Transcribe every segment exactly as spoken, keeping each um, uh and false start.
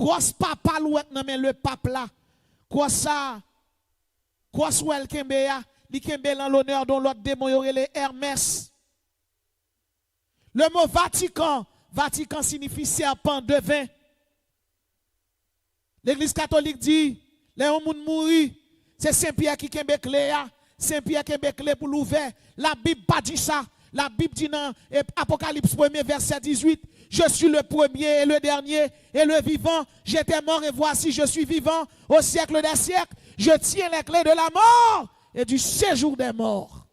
Kros papa l ou wè k nan men lepap la. Kros sa, kros ou wè l kenbe a, li kenbe l an lonè de yon lòt demon yo rele Hermès. Le mot Vatican, Vatican signifie serpent devin. Legliz katolik di, lè yon moun mouri, se Sen Pyè ki kenbe kle a, Sen Pyè kenbe kle pou l ouvè. Labib pa di sa. Labib di nan, e, Apokalips premye vèsè dizuit, Je suis le premier et le dernier et le vivant. J'étais mort et voici je suis vivant au siècle des siècles. Je tiens les clés de la mort et du séjour des morts.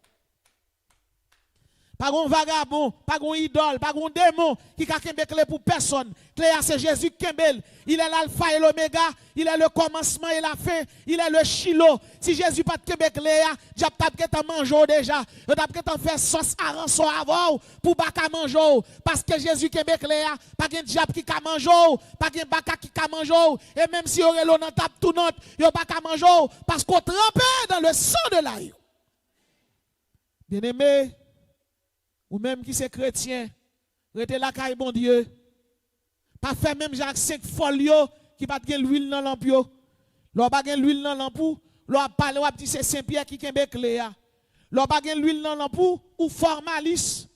Pa gon vagabon, pa gon idòl, pa gon demon ki ka kenbe kle pou pèsonn. Kle a se Jezi ki kenbe l. Il est l'alpha et l'oméga, il est le commencement et la fin, il est le Shiloh. Si Jezi pa t kenbe kle a, dyab t ap gentan manje w deja. Yo t ap gentan fè sòs aransò avè w pou baka manje w. Paske Jezi kenbe kle a, pa gen dyab ki ka manje w, pa gen baka ki ka manje w. E menm si yo rele w nan tap tounant, yo pa ka manje w, paske w tranpe dans le sang de l'agneau. Byeneme, ou menm ki se kretyen, rete lakay Bondye. Pa fè menm jan ak senk fòl yo ki pa t gen lwil nan lanp yo. Lè w pa gen lwil nan lanp ou, lè w ap pale, w ap di se Sen Pyè ki kenbe kle a. Lè w pa gen lwil nan lanp ou, ou fòmalis.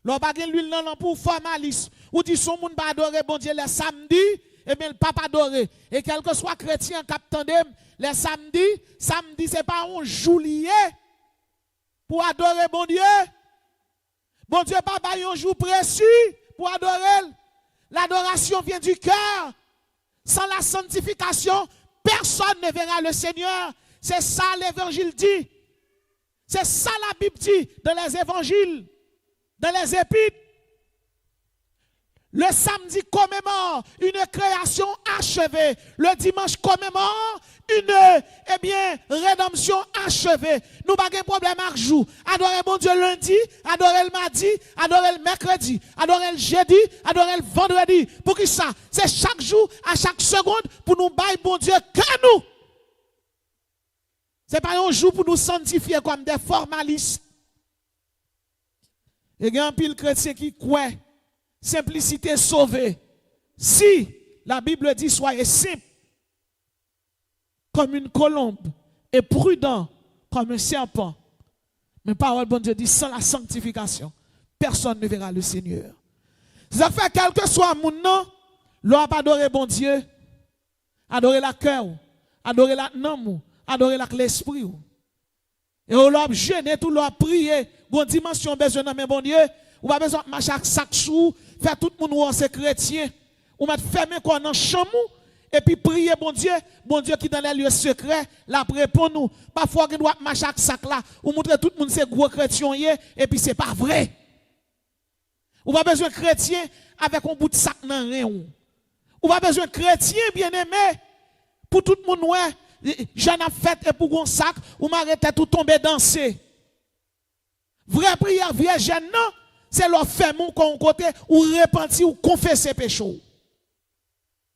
Lè w pa gen lwil nan lanp ou, ou fòmalis. Ou di si yon moun pa adore Bondye lè samdi, ebyen l p ap adore. E kèlkeswa kretyen k ap tande m, lè samdi, samdi se pa yon jou li ye pou adore Bondye. Bondye pa bay yon jou presi pou adore l. L'adoration vient du cœur. Sans la sanctification, personne ne verra le Seigneur. C'est ça l'évangile dit. C'est ça la Bible dit dans les évangiles, dans les épîtres. Le samedi commémore une création achevée. Le dimanche commémore une, eh bien, rédemption achevée. Nou pa gen pwoblèm ak jou. Adore Bondye lendi, adore l madi, adore l mèkredi, adore l jedi, adore l vandredi. Poukisa? Se chak jou, a chak segonn, pou nou bay Bondye kè nou. Se pa yon jou pou nou sanntifye kòm de fòmalis. E gen anpil kretyen ki kwè senplisite sove. Si la Bible dit soyez simple comme une colombe et prudent comme un serpent. Men pawòl Bondye di, sans la sanctification, personne ne verra le Seigneur. Se sa k fè kèlkeswa moun nan, lè w ap adore Bondye, adore l ak kè w, adore l ak nanm ou, adore l ak lespri w. E w lè w ap jene tou, lè w ap priye, gon dimansyon w bezwen nan men Bondye, ou pa bezwen ap mache ak sak sou ou, fè tout moun wè w se kretyen. Ou mèt fèmen kò w nan chanm ou, epi priye Bondye, Bondye ki dans les lieux secrets, l ap reponn ou. Pafwa w gen dwa ap mache ak sak la, ou moutre tout moun se gwo kretyen w ye, epi se pa vre. Ou pa bezwen kretyen avèk yon bout sak nan ren w. Ou pa bezwen kretyen, byeneme, pou tout moun wè, jèn ap fèt epi w gon sak, ou mare tèt ou tonbe danse. Vrè priyè vye jèn nan, se lè w fèmen w kò yon kote, ou repanti, ou konfese peche w.